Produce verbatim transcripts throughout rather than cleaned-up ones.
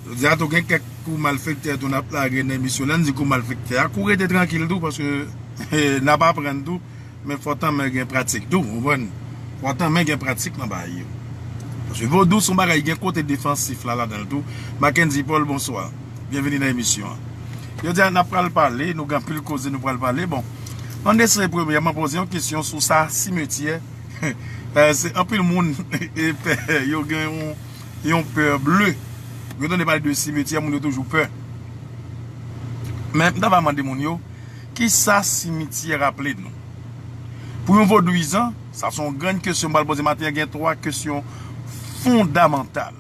Jodi a tou gen kèk kou malfektè tou n ap lage nan emisyon la, n di kou malfektè a, kou rete trankil tou, paske n ap aprann tou, men fò tanmen gen pratik tou, ou konprann? Fò tanmen gen pratik nan bagay yo. Paske vodou se yon bagay gen kote defansif la ladan l tou. Mackendy Paul, bonswa. Byenveni nan emisyon an. Jodi a n ap pral pale, nou gen anpil koze nou pral pale. Bon, ann eseye premyèman poze yon kesyon sou sa simetyè. Eh, se anpil moun e pè, yo gen yon, yon pè ble. Yo tande pale de simetyè, moun yo toujou pè. Men m ta va mande moun yo, kisa simityè raple nou? Pou yon vodouyizan, sa se yon grann kesyon m pral poze maten an, gen twa kesyon fondamantal.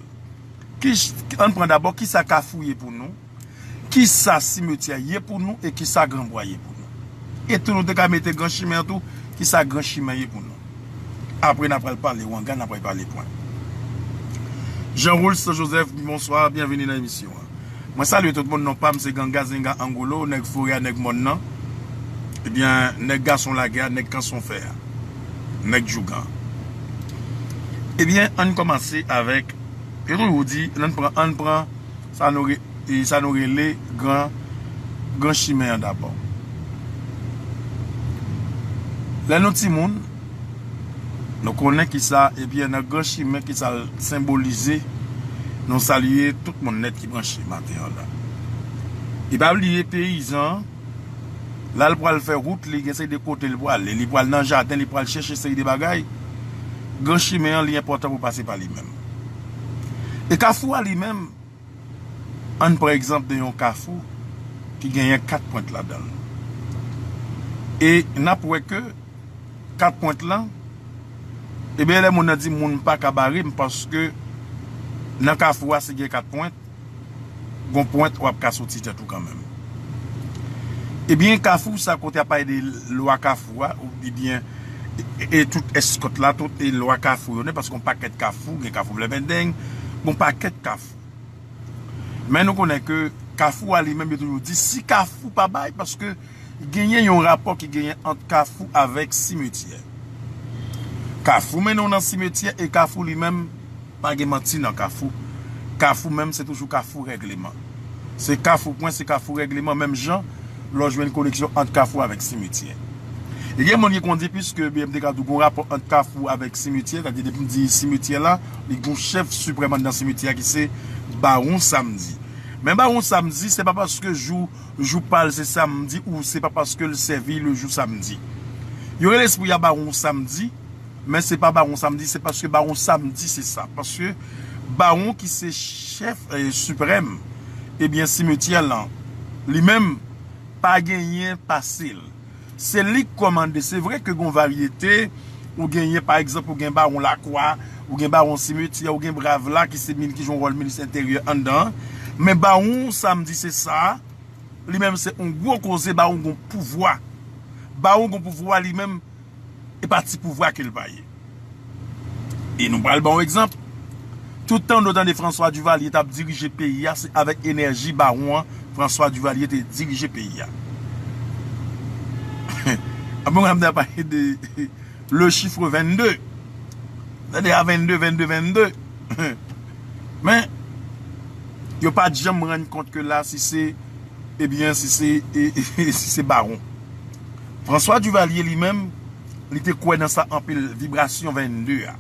Ki, ann pran dabò, kisa kafou ye pou nou? Kisa simetyè ye pou nou e kisa granbwa ye pou nou? E tou nou te ka mete gran chimen an tou, kisa gran chimen ye pou nou? Apre n ap pral pale wanga, n ap pral pale pwen. Jean Roulstan Joseph, bonswa, byenveni nan emisyon an. Mwen salye tout moun, non pa m se Ganga Zenga Angolo, nèg forè a, nèg mòn nan. Ebyen, nèg gason lagè a, nèg kanson fè a, nèg djougan. Ebyen, ann kòmanse avèk, yo toujou di, ann pran, ann pran sa nou re-, e sa nou rele gran, gran chimen an dabò. Lè nou timoun, nou konnen kisa, ebyen, nan gran chimen, kisa l senbolize, nou salye tout moun nèt ki branche maten an la. E pa bliye peyizan an, la l pral fè wout li, gen seri de kote l prale, li pral nan jaden, li pral chèche seri de bagay. Gran chimen an, li enpòtan pou pase pa li menm. E kafou a li menm, ann pran egzanp de yon kafou ki genyen kat pwent ladan l. E n ap wè ke kat pwent lan, ebyen, lè moun nan di moun pa ka bare m, paske nan kafou a, si gen kat pwent, gon pwent w ap ka soti tèt ou kanmenm. Ebyen, kafou sa kote ap pale de lwa kafou a, ou ebyen, e, e tout eskòt la, tout e lwa kafou yo, paske yon pakèt kafou, gen kafou Blèmendeng, gon pakèt kafou. Men nou konnen ke kafou a li menm, yo toujou di, si kafou pa bay, paske genyen yon rapò ki genyen ant kafou avèk simetyè. Kafou mennen w nan simetyè, e kafou li menm, pa gen manti nan kafou. Kafou menm, se toujou kafou règleman. Se kafou pwen, se kafou règleman, menm jan, lè w jwenn koneksyon ant kafou avèk simetyè. E gen moun ki konn di, piske byen m te ka di w gon rapò ant kafou avèk simetyè, sa di depi m di simetyè la, li gon chèf siprèm anndan simetyè a ki se Bawon Samdi. Men Bawon Samdi, se pa paske jou, jou pa l se samdi ou se pa paske l sèvi le jou samdi. Yo rele espri a Bawon Samdi, men se pa Bawon Samdi, se paske Bawon Samdi se sa. Paske Bawon ki se chèf, eh, siprèm, ebyen simetyè lan, li menm, pa genyen pase l. Se li k kòmande. Se vre ke gon varyete, ou genyen, pa egzanp, ou gen Bawon Lakwa, ou gen Bawon Simetyè, ou gen Brav la, ki se min-, ki jwe yon wòl minis enteryè anndan an. Men Bawon Samdi se sa, li menm se yon gwo koze, Bawon gon pouvwa. Bawon gon pouvwa li menm, e pa ti pouvwa ke l pa ye. E nou pral ba w egzanp. Tout tan nou tande François Duvalier t ap dirije peyi a, se avèk enèji bawon an François Duvalier te dirije peyi a. Apre mwen ap pale de le chiffre vennde. Tande a vennde, vennde, vennde. Men, yo pa t janm rann kont ke la, si se, ebyen, si se, e, e, si se bawon. François Duvalier li menm, li te kwè nan sa anpil, vibrasyon vennde a.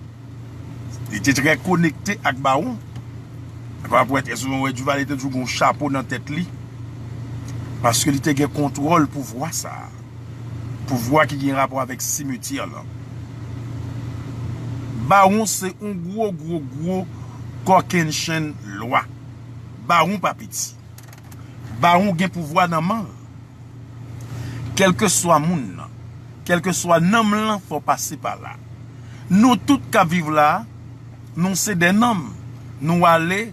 Li te trè konekte ak bawon. Apre, apre, souvan, wè Duvalier te toujou gon chapo nan tèt li. Paske li te gen kontwòl pouvwa sa a. Pouvwa ki gen rapò avèk simetyè lan. Bawon se yon gwo, gwo, gwo kòkennchenn lwa. Bawon pa piti. Bawon gen pouvwa nan men l. Kèlkeswa moun nan, kèlkeswa nanm lan, fò pase pa la. Nou tout k ap viv la, nou se de nanm. Nou ale,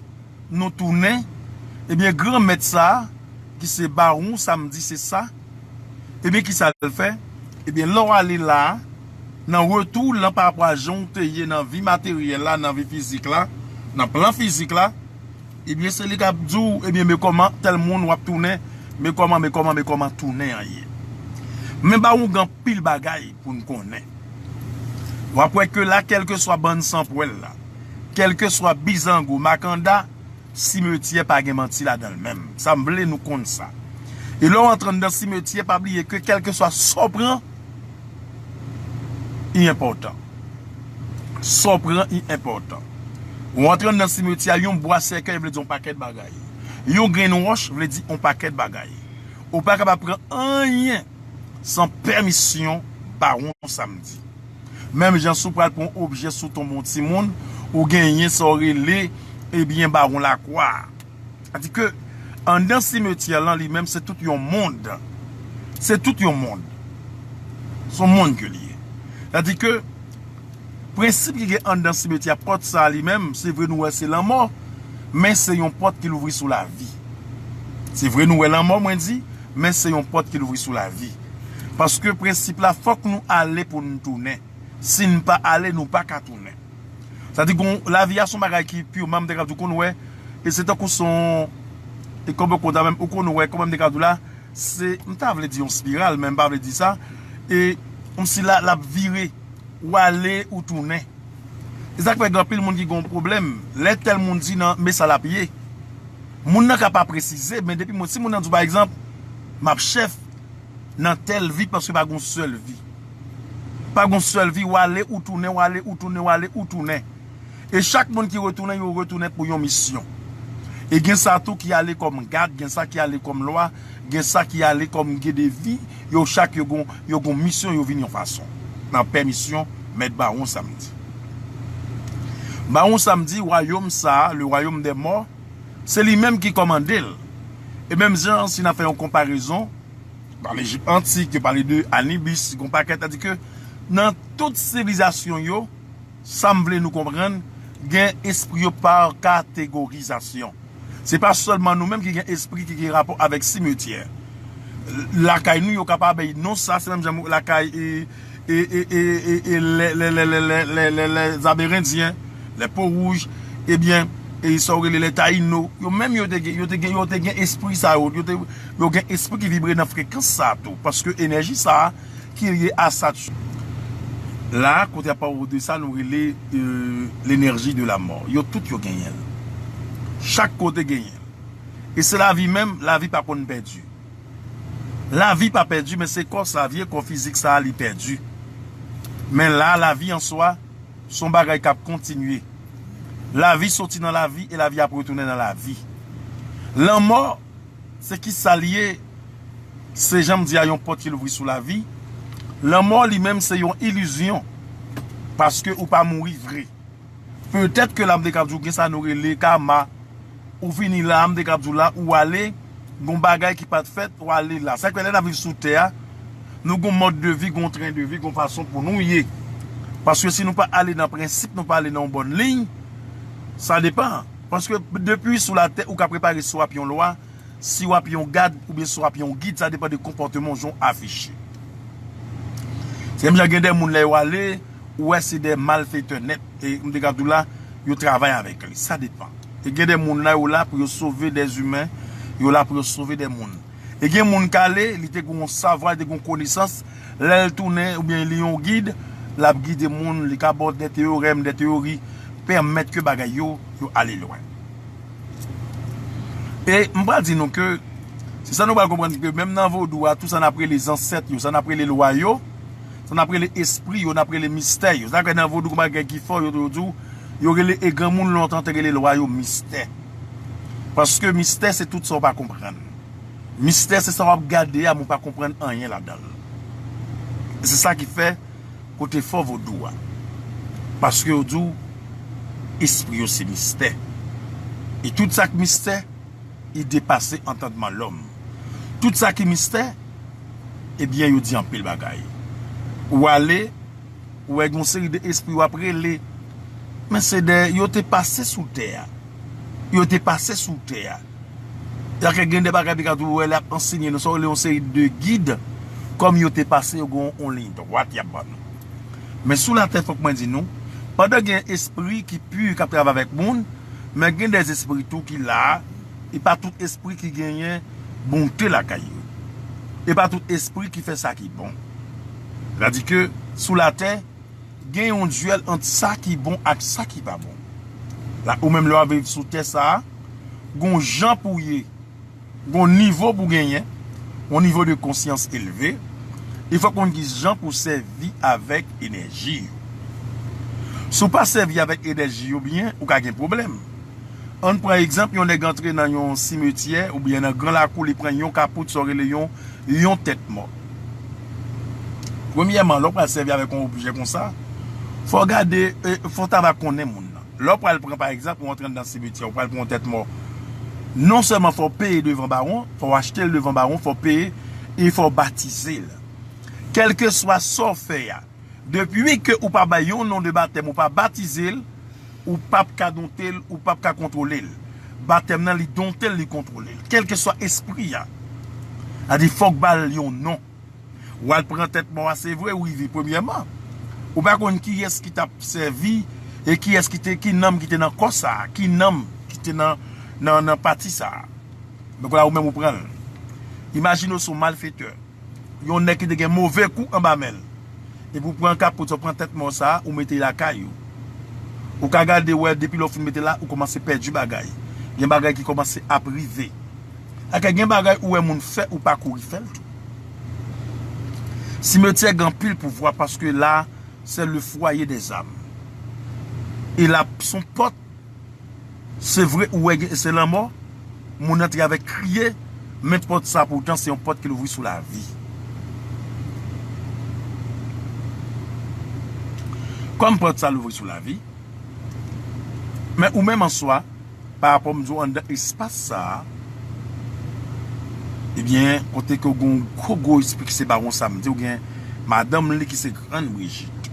nou tounen. Ebyen, granmèt sa a, ki se Bawon Samdi, se sa. Ebyen, kisa l fè? Ebyen, lè w ale la a, nan retou w lan, parapò a jan w te ye nan vi materyèl la, nan vi fizik la, nan plan fizik la, ebyen, se li k ap di w, ebyen, men kòman tèl moun w ap tounen, men kòman, men kòman, men kòman tounen an ye. Men Bawon gen anpil bagay pou n konnen. W ap wè ke la, kèlkeswa bann sanpwèl la, kèlkeswa bizango, makanda, simetyè pa gen manti ladan l menm. Sa m vle nou konn sa. E lè w antre anndan simetyè, pa bliye ke kèlkeswa sa w pran, li enpòtan. Sa w pran, li enpòtan. Ou antre anndan simetyè a, yon bwa sèkèy vle di yon pakèt bagay. Yon grenn wòch vle di yon pakèt bagay. Ou pa kapab pran anyen san pèmisyon Bawon Samdi. Menm jan si w pral pran yon objè sou tonb yon timoun, ou genyen sa w rele, ebyen, Bawon Lakwa. Sa di ke anndan simetyè lan li menm, se tout yon mond. Se tout yon mond. Se yon mond ke li ye. Sa di ke prensip ki gen anndan simetyè a, pòt sa a li menm, se vre nou wè se lanmò, men se yon pòt ki louvri sou lavi. Se vre nou wè lanmò, mwen di, men se yon pòt ki louvri sou lavi. Paske prensip la, fòk nou ale pou nou tounen. Si n pa ale, nou pa ka tounen. Sa di gon lavi a se yon bagay ki pirman, m te ka di w konn wè, e se tankou se yon, e kòman konn sa menm, ou konn wè, kòman m te ka di w la, se, m ta vle di yon spiral, men m pa vle di sa, e kòmsi la, l ap vire, ou ale, ou tounen. E sa k fè gen anpil moun ki gen yon pwoblèm, lè tèl moun di nan, men sa l ap ye. Moun nan ka pa presize, men depi moun, si moun nan di w, pa egzanp, m ap chèf nan tèl vi, paske pa gon sèl vi. Pa gon sèl vi, w ale, ou tounen, w ale, ou tounen, w ale, ou tounen. E chak moun ki retounen, yo retounen pou yon misyon. E gen sa tou ki ale kòm gad, gen sa ki ale kòm lwa, gen sa ki ale kòm gide vi, yo chak yo gon, yo gon misyon, yo vin yon fason. Nan pèmisyon Mèt Bawon Samdi. Bawon Samdi, wayòm sa a, le royaume des morts, se li menm ki kòmande l. E menm jan, si n ap fè yon konparezon, nan Lejip antik, yo pale de Anibis, gon pakèt, sa di ke nan tout sivilizasyon yo, sa m vle nou konprann, gen espri yo pa kategorizasyon. Se pa sèlman nou menm ki gen espri ki gen rapò avèk simetyè. Lakay nou, yo ka pa bay non sa, se menm jan lakay e, e, e, e, e, e lè, lè, lè, lè, lè, lè, lè, lè Zamerendyen, lè Po Wouj, ebyen, e sa yo rele lè Tayino, yo menm yo te gen, yo te gen, yo te gen espri sa yo, yo te, yo gen espri ki vibre nan frekans sa tou, paske enèji sa a ki lye a sa. La, kote ap pale de sa, nou rele, euh, l'énergie de la mort. Yo tout yo genyen l. Chak kote genyen l. E se lavi menm, lavi pa konn pèdi. Lavi pa pèdi, men se kò sa, vye kò fizik sa a, li pèdi. Men la, lavi an swa, se yon bagay k ap kontinye. Lavi soti nan lavi e lavi ap retounen nan lavi. Lanmò, se ki sa l ye? Se jan m di a, yon pòt ki louvri sou lavi. Lanmò li menm se yon ilizyon. Paske ou pa mouri vre. Petèt ke la m te ka di w gen sa nou rele kama. Ou vini la, m te ka di w la, ou ale, gon bagay ki pa t fèt, ou ale la. Sa k fè lè n ap viv sou tè a, nou gon mòd de vi, gon tren de vi, gon fason pou nou ye. Paske si nou pa ale nan prensip, nou pa ale nan yon bòn liy, sa depan. Paske depi sou latè, ou ka prepare si w ap yon lwa, si w ap yon gad, oubyen si w ap yon gid, sa depan de konpòteman w, jan w afiche. Se menm jan gen de moun lè yo ale, ou wè se de malfetè nèt. E m te ka di w la, yo travay avèk li. Sa depan. E gen de moun la, yo la pou yo sove de imen, yo la pou yo sove de moun. E gen moun k ale, li te gen yon savwa, li te gen yon konesans, lè l tounen, oubyen li yon gid, l ap gide moun, li ka ba w de teyorèm, de teyori, pèmèt ke bagay yo, yo ale lwen. E m pral di nou ke, se sa nou pral konprann ke menm nan vodou a, tou sa n ap rele zansèt yo, sa n ap rele lwa yo, sa n ap rele espri yo, n ap rele mistè yo. Sa fè nan vodou, gon bagay ki fò, yo, yo di w, yo rele e granmoun lontan te rele lwa yo mistè. Paske mistè, se tout sa w pa konprann. Mistè, se sa w ap gade a, men w pa konprann anyen ladan l. Se sa ki fè kote fò vodou a. Paske yo di w, espri yo se mistè. E tout sa k mistè, li depase antandman lòm. Tout sa ki mistè, ebyen, yo di anpil bagay. Ou ale, ou wè gen yon seri de espri w ap rele. Men se de, yo te pase sou tè a. Yo te pase sou tè a. Sa fè gen de bagay, piga tou wè l ap ansenye nou, sa w rele yon seri de gid, kòm yo te pase, yo gen yon liy dwat y ap ban nou. Men sou latè, fòk mwen di nou, pandan gen espri ki pi k ap travay avèk moun, men gen de espri tou ki la, e pa tout espri ki genyen bonte lakay yo. E pa tout espri ki fè sa ki bon. Sa di ke sou latè, gen yon dyèl ant sa ki bon ak sa ki pa bon. La, ou menm lè w ap viv sou tè sa a, Gon jan pou w ye, gon nivo pou w genyen, yon nivo de konsyans elve, e fòk konn ki jan pou w sèvi avèk enèji yo. Si w pa sèvi avèk enèji yo byen, ou ka gen pwoblèm. Ann pran egzanp, yon nèg antre nan yon simetyè oubyen nan gran lakou, li pran yon kapout, sa w rele yon, yon tèt mò. Premyèman, lè w pral sèvi avèk yon objè konsa, fò w gade, e, fò w ta va konnen moun nan. Lè w pral pran, pa egzanp, ou antre anndan simetyè, ou pral pran yon tèt mò. Non sèlman fò w peye devan bawon, fò w achte l devan bawon, fò w peye e fò w batize l. Kèlkeswa sa w fè a, depi ke ou pa bay yon non de batèm, ou pa batize l, ou p ap ka donte l, ou p ap ka kontwole l. Batèm nan, li donte l, li kontwole l. Kèlkeswa espri a, sa di fòk ba l yon non. W al pran tèt mò a, se vre, ou rive premyèman. Ou pa konn kiyès ki t ap sèvi e kiyès ki te, ki nanm ki te nan kò sa a, ki nanm ki te nan, nan, nan pati sa a. Donk la, ou menm ou pran l. Imajine w se yon malfetè. Yon nèg ki te gen move kou anba men l. Epi w pran kapout sa, w pran tèt mò sa a, ou mete l lakay ou. Ou ka gade, wè, depi lè w fin mete l la, ou kòmanse pèdi bagay. Gen bagay ki kòmanse ap rive. Ak gen bagay ou wè moun fè, ou pa kouri fè l tou. Simetyè gen anpil pouvwa paske la, c'est le foyer des âmes. E la, se yon pòt, se vre, ou wè, gen, se lanmò, moun antre avèk kriye, men pòt sa poutan, se yon pòt ki louvri sou lavi. Kòm pòt sa louvri sou lavi, men ou menm an swa, pa rapò m di w anndan espas sa a, ebyen, kote ke w gen yon gwo, gwo espri ki se Bawon Samdi, ou gen madanm li ki se Grann Brijit.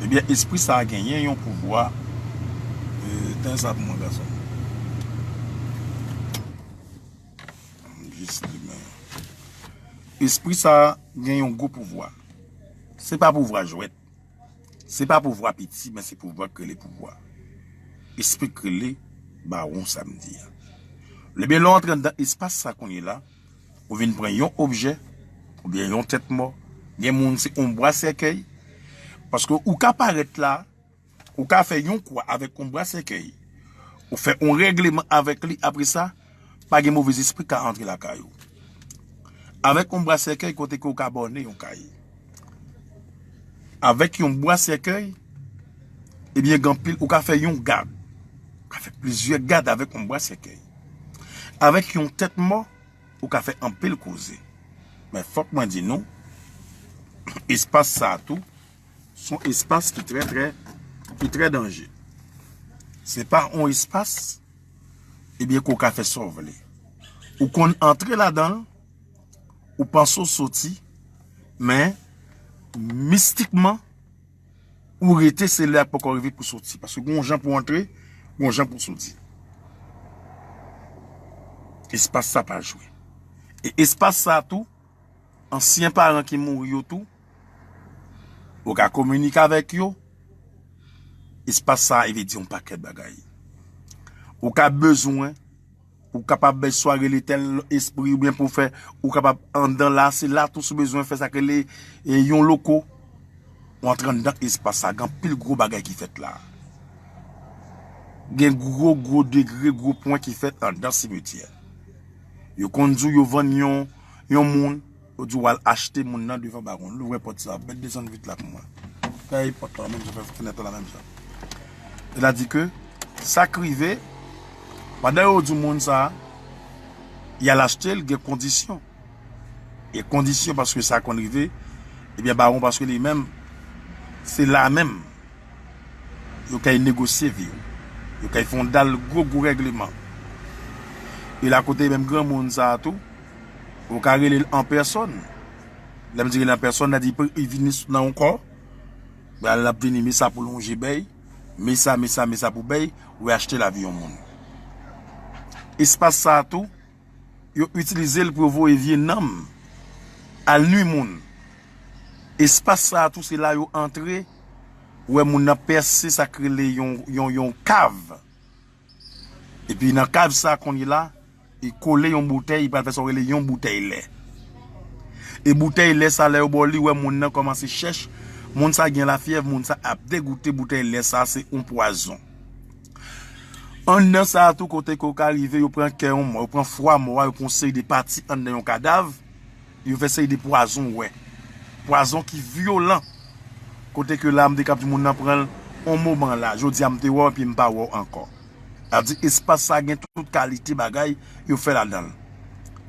Ebyen, espri sa a genyen yon pouvwa. E, tann sa pou mwen, gason. Jis li men. Espri sa a gen yon gwo pouvwa. Se pa pouvwa jwèt. Se pa pouvwa piti, men se pouvwa k rele pouvwa. Espri k rele Bawon Samdi a. Ebyen, lè w antre anndan espas sa kounye la, ou vin pran yon objè, oubyen yon tèt mò, gen moun se yon bwa sèkèy, paske ou ka parèt la, ou ka fè yon kwa avèk yon bwa sèkèy, ou fè yon règleman avèk li, apre sa, pa gen movèzespri ka antre lakay ou. Avèk yon bwa sèkèy, kote ke ou ka bòne yon kay. Avèk yon bwa sèkèy, ebyen, gen anpil, ou ka fè yon gad. Ou ka fè plizyè gad avèk yon bwa sèkèy. Avèk yon tèt mò, ou ka fè anpil koze. Men fòk mwen di nou, espas sa a tou, se yon espas ki trè, trè, ki trè danje. Se pa yon espas, ebyen, ke w ka fè sa w vle. Ou konn antre ladan l, ou panse w soti, men mistikman, ou rete, se lè a poko rive pou soti. Paske gon jan pou antre, gon jan pou soti. Espas sa pa jwe. E espas sa tou, ansyen paran ki mouri yo tou, ou ka kominike avèk yo. Espas sa, e vle di yon pakèt bagay. Ou ka bezwen, ou kapab bay swa rele tèl espri, oubyen pou fè, ou kapab anndan la, se la tou si w bezwen fè sa k rele, e, yon loko. Ou antre anndan espas sa, gen anpil gwo bagay ki fèt la. Gen gwo, gwo degre, gwo pwen ki fèt anndan simetyè. Yo konn di w yo vann yon, yon moun, yo di w al achte moun nan devan bawon. Louvri pòt sa, mèt desann vit la pou mwen. Fèy pòt la menm jan, fè fenèt la menm jan. Sètadi ke sa k rive, pandan yo di moun sa, y al achte l, gen kondisyon. E kondisyon, paske sa konn rive, ebyen, bawon, paske li menm, se la menm yo kay negosye vi w. Yo kay fè yon dal gwo, gwo règleman. E la kote menm granmoun sa a tou, ou ka rele l an pèsòn. Lè m di rele an pèsòn, sa di li vini nan yon kò, l ap vini, men sa pou lonje bèy, men sa, men sa, men sa pou bèy, ou achte lavi yon moun. Espas sa a tou, yo itilize l pou yo voye vye nanm al nwi moun. Espas sa a tou, se la yo antre, ou wè moun nan pèse sa k rele yon, yon, yon kav. Epi nan kav sa a kounye la, li kole yon boutèy, li pral fè sa w rele yon boutèy lè. E boutèy lè sa, lè yo ba w li, wè moun nan kòmanse chèch, moun sa gen lafyèv, moun sa ap degoute, boutèy lè sa se yon pwazon. Anndan sa a tou, kote ke w ka rive, yo pran kè yon mò, yo pran fwa mò a, yo pran yon seri de pati anndan yon kadav, yo fè seri de pwazon wè. Pwazon ki vyolan. Kote ke la, m te kab di moun nan pran l yon moman la. Jodi a, m te wè w epi m pa wè w ankò. Sa di espas sa gen tout kalite bagay yo fè ladan l.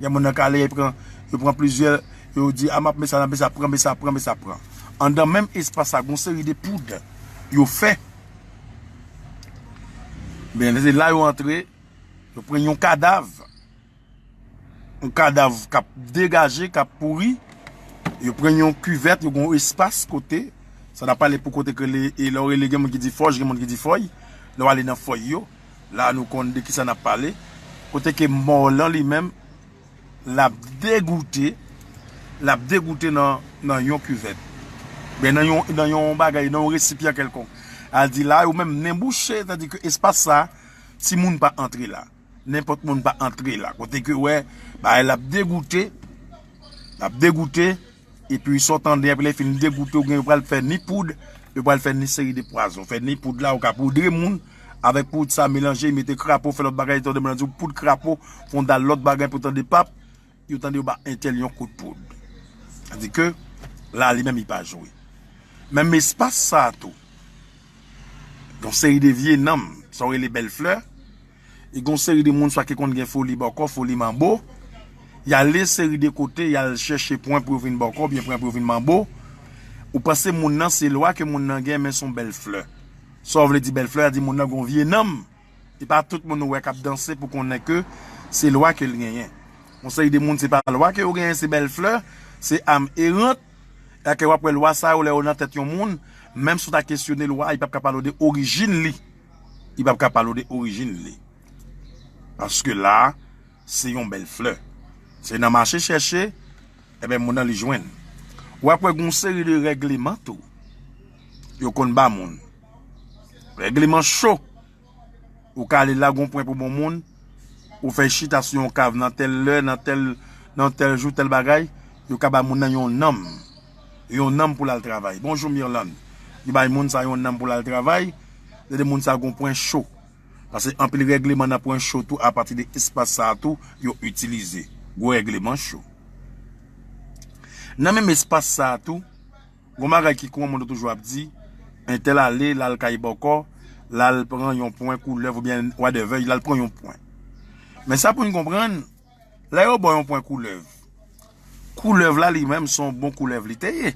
Gen moun nan kale, yo pran, yo pran plizyè, yo di, a, m ap met sa, m ap met sa, pran, met sa, pran, met sa, pran. Anndan menm espas sa, gon seri de poud yo fè. Men se la yo antre, yo pran yon kadav. Yon kadav k ap degaje, k ap pouri. Yo pran yon kivèt, yo gon espas kote. Sa n ap pale pou kote ke le, e lè w rele, gen moun ki di fòj, gen moun ki di fòy. Lè w ale nan fòy yo, la nou konn de kisa n ap pale. Kote ke mò lan li menm, l ap degoute, l ap degoute nan, nan yon kivèt. Ben nan yon, nan yon bagay, nan yon resipyan kèlkonk. A di la, yo menm nen bouche, sa di ke espas sa, timoun pa antre la. Nenpòt moun pa antre la. Kote ke wè, bagay l ap degoute, l ap degoute, epi sa w tande, epi lè fin degoute, ou gen, yo pral fè ni poud, yo pral fè ni seri de pwazon. Fè ni poud la, ou ka poudre moun, avèk poud sa melanje, mete krapo, fè lòt bagay, tande moun nan di w poud krapo, fè w dal lòt bagay pou tande pap, yo tande yo ba entèl yon kout poud. Sa di ke, la li menm li pa jwe. Menm espas sa a tou, gon seri de vye nanm, sa w rele bèl flè, e gon seri de moun swa ki konn gen foli bòkò, foli manbo, y ale seri de kote, y al chèche pwen pou yo vin bòkò, oubyen pwen pou yo vin manbo. Ou panse moun nan se lwa ke moun nan gen, men se yon bèl flè. Sa w vle di bèl flè, a di moun nan gon vye nanm. E pa tout moun ou wè k ap danse pou konnen ke se lwa ke l genyen. Yon seri de moun se pa lwa ke yo genyen, se bèl flè, se am erant. E ke w ap wè lwa sa yo lè yo nan tèt yon moun, menm si w ta kesyone lwa, li p ap ka pale w de orijin li. Li p ap ka pale w de orijin li. Paske la, se yon bèl flè. Se nan mache chèche, ebyen moun nan li jwenn. W ap wè gon seri de règleman tou. Yo konn ba moun. Règleman cho. Ou ka ale la, gon pwen pou bon moun. Ou fè chita sou yon kav nan tèl lè, nan tèl, nan tèl jou, tèl bagay. Yo ka ba moun nan yon nanm. Yon nanm pou l al travay. Bonjou, Mirlande. Yo bay moun sa yon nanm pou l al travay. Se de moun sa gon pwen cho. Paske anpil règleman nan pwen cho tou, apati de espas sa a tou, yo itilize. Gwo règleman cho. Nan menm espas sa a tou, gon bagay ki kouran moun yo toujou ap di, entèl ale, l al kay bòkò, l al pran yon pwen koulèv oubyen whatever, l al pran yon pwen. Men sa pou n konprann, lè yo ba w yon pwen koulèv, koulèv la li menm se yon bon koulèv li te ye.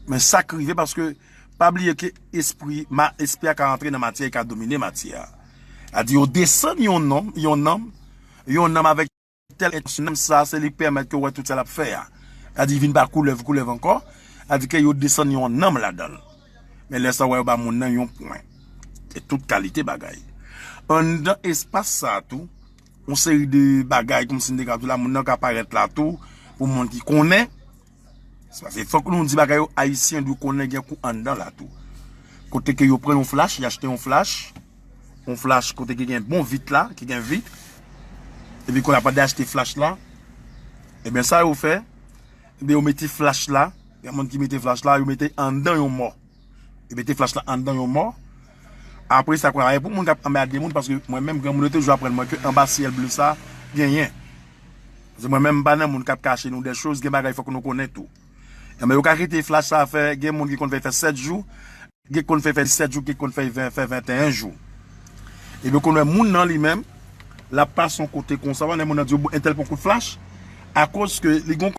Men sa k rive paske pa bliye ke espri, ma, espri a ka antre nan matyè, e ka domine matyè a. A di yo desann yon nonm, yon nanm, yon nanm avèk tèl entansyon, nanm sa se li k pèmèt ke w wè tout sa l ap fè a. Sa di vin pa koulèv, koulèv ankò. Sa di ke yo desann yon nanm ladan l. Men lè sa w wè yo ba moun nan yon pwen. E tout kalite bagay. Anndan espas sa a tou, yon seri de bagay kòmsi n te ka di w la, moun nan ka parèt la tou, pou moun ki konnen. Se paske fòk nou di bagay yo, Ayisyen dwe konnen gen kou anndan la tou. Kote ke yo pran yon flach, y achte yon flach, yon flach kote ki gen bon vit la, ki gen vit. Epi kounye a pandan y achte flach la, ebyen sa yo fè, ebyen yo mete flach la, gen moun ki mete flach la, yo mete anndan yon mò. Yo mete flach la anndan yon mò. Apre sa, kounye a, e pou moun k ap anmède moun, paske mwen menm, granmoun yo toujou aprann mwen ke anba syèl ble sa, genyen. Paske mwen menm, m pa nan moun k ap kache nou de choz, gen bagay fòk nou konnen tou. Enben, yo ka kite flach sa fè, gen moun ki konn fè, fè sèt jou, gen konn fè, fè disèt jou, gen konn fè ven, fè venteyen jou. Epi kounye a, moun nan li menm, l ap pase yon kote konsa, w a wè moun nan di, entèl pran kout flach, akoz ke li gon,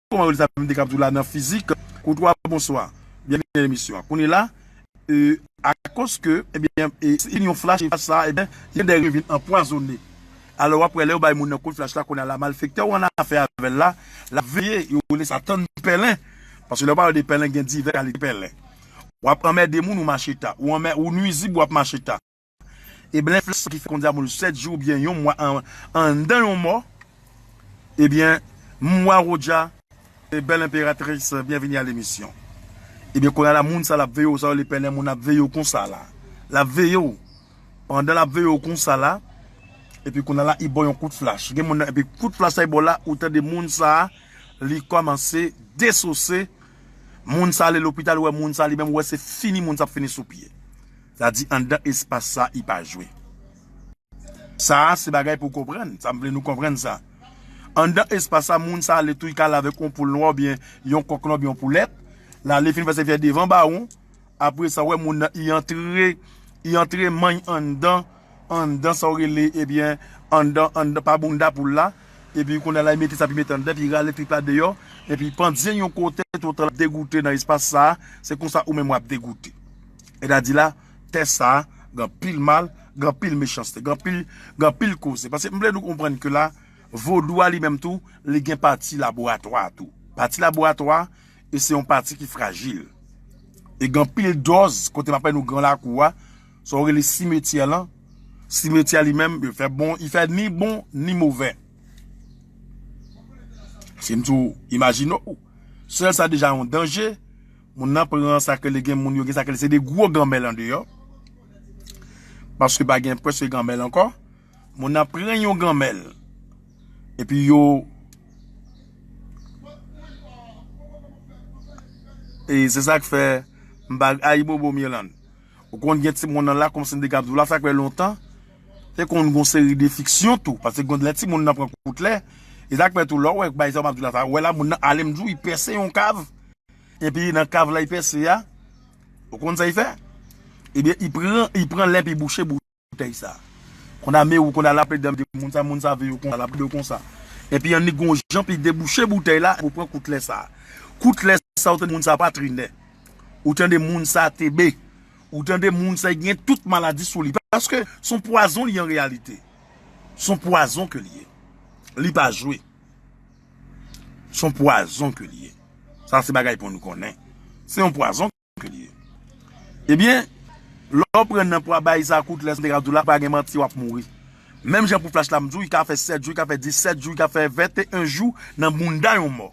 kòman yo di sa, m te kab di w la nan fizik, koutwa, bonswa, byenvini nan emisyon an. Kounye a la, e, akoz ke, ebyen, e, si yon flach, e flach sa, ebyen, gen de revin anpwazone. Alò, w ap wè lè yo bay moun nan kout flach la, kounye a la, malfektè ou annafè avè l la, l ap veye, yo rele sa tann pèlen. Paske lè yo pale de pèlen, gen divè kalite pèlen. W ap anmède moun, ou mache ta. Ou anmè-, ou nwizib, w ap mache ta. Ebyen, flach sa ki fè kounye a moun sèt jou oubyen yon mwa an, anndan yon mò, ebyen, mwa Rodja, e bèl enperatris, byenvini a lemisyon. Ebyen, kounye a la, moun sa l ap veye w, sa yo le pèlen moun ap veye w konsa la. L ap veye w. Pandan l ap veye w konsa la, epi kounye a la, li ba w yon kout flach. Gen moun nan, epi kout flach sa li ba w la, ou tande moun sa, li kòmanse desose. Moun sa ale lopital, ou wè moun sa li menm, ou wè se fini, moun sa ap fini sou pye. Sa di anndan espas sa, li pa jwe. Sa a se bagay pou konprann. Sa m vle nou konprann sa. Anndan espas sa, moun sa ale tou, li ka ale avèk yon poul nwa oubyen yon kòk nwa oubyen yon poulèt. L ale fin fè sèvis devan bawon. Apre sa, w wè moun nan, li antre, li antre manny anndan, anndan sa w rele, ebyen, anndan, anndan pa bounda poul la. Epi kounye a la, li mete sa, epi mete anndan, epi rale trip la deyò. Epi pandye yon kote, tout tan l ap degoute nan espas sa a, se konsa ou menm w ap degoute. Sètadi la, tè sa a, gen anpil mal, gen anpil mechanste, gen anpil, gen anpil koze. Paske m vle nou konprann ke la, vodou a li menm tou, li gen pati laboratwa tou. Pati laboratwa, e se yon pati ki frajil. E gen anpil dòz, kote m ap pale nou gran lakou a, sa w rele simetyè lan. Simetyè li menm, li fè bon, li fè ni bon, ni movè. Si m di w, imajine w, sèl sa deja yon danje, moun nan pran sa ke li gen, moun yo gen sa ke li, se de gwo ganmèl andeyò. Paske pa gen prèske ganmèl ankò. Moun nan pran yon ganmèl. Epi yo, e se sa k fè m pa, Ayibobo Mirlande. Ou konn gen timoun nan la, kòmsi m te ka ap di w la, sa k fè lontan, te konn gon seri de fiksyon tou. Paske gon lè timoun nan pran kout lè, e sa k fè tou lè w wè bay sa m ap di w la, sa, wè la, moun nan ale m di w, li pèse yon kav. Epi nan kav la, li pèse a, ou konn sa li fè? Ebyen, li pran, li pran lè, epi bouche boutèy sa. Konn a men ou, konn a l ap plede, moun sa, moun sa veye w konsa, l ap plede w konsa. Epi annik gon jan, epi debouche boutèy la, pou pran kout lè sa. Kout lè sa, ou tande moun sa patrinè. Ou tande moun sa tebe. Ou tande moun sa gen tout maladi sou li. Paske se yon pwazon li an reyalite. Se yon pwazon ke li ye. Li pa jwe. Se yon pwazon ke li ye. Sa se bagay pou nou konnen. Se yon pwazon ke li ye. Ebyen, lè w pran nan pwa bay sa kout lè, se te ka di w la, pa gen manti, w ap mouri. Menm jan pou flach la, m di w, li ka fè sèt jou, li ka fè disèt jou, li ka fè venteyen jou nan bounda yon mò.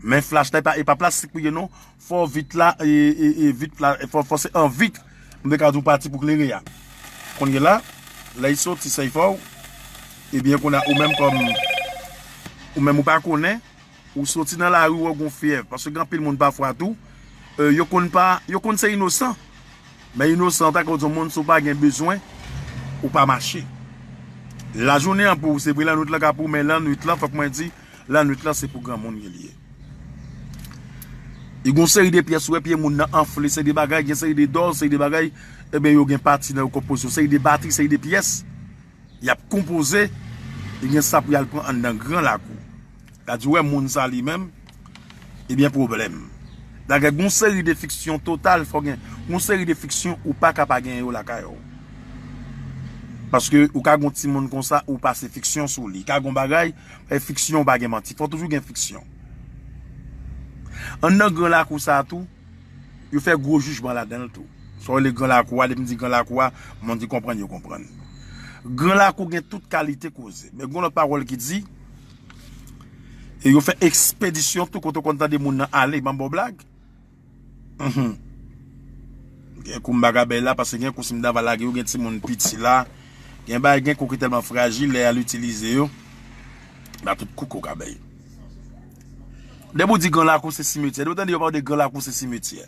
Men flach la, e pa, e pa plastik pou ye non. Fò vit la, e, e, e vit la, fò, fò se an vit. M te ka di w pati pou klere a. Kounye la, lè y soti, sa y fè w. Ebyen, kounye a, ou menm kòm, ou menm ou pa konnen, ou soti nan lari, ou wè w gon fyèv. Paske gen anpil moun pafwa tou, e, yo konn pa, yo konn se inosan. Men inosan, tankou di yon moun, si w pa gen bezwen, ou pa mache. Lajounen an pou ou, se vre lannwit lan ka pou ou, men lannwit lan, fòk mwen di, lannwit lan se pou granmoun li ye. Li gon seri de pyès, ou wè pye moun nan anfle, seri de bagay, gen seri de dòz, seri de bagay, ebyen yo gen pati nan yo konpoze, yon seri de batri, seri de pyès. Y ap konpoze, li gen sa pou y al pran anndan gran lakou. Sètadi, wè moun sa li menm, ebyen pwoblèm. Dakè, gon seri de fiksyon total, fò gen, gon seri de fiksyon ou pa ka pa gen yo lakay ou. Paske ou ka gon timoun konsa, ou pase fiksyon sou li. Ka gon bagay, e fiksyon ou pa gen manti. Fò toujou gen fiksyon. Anndan gran lakou sa a tou, yo fè gwo jijman ladan l tou. Sa w rele gran lakou a, depi m di gran lakou a, moun ki konprann, yo konprann. Gran lakou gen tout kalite koze. Men gen yon lòt pawòl ki di, e yo fè ekspedisyon tou kote w konn tande moun nan ale, ban m ba w blag. Mhm. Gen kou m pa ka bay la, paske gen kou si m ta va lage yo, gen timoun piti la. Gen bay, gen kou ki tèlman frajil, lè y al itilize yo, ba tout kou ko ka bay. Depi w di gran lakou se simetyè. Depi w tande yo pale de gran lakou se simetyè.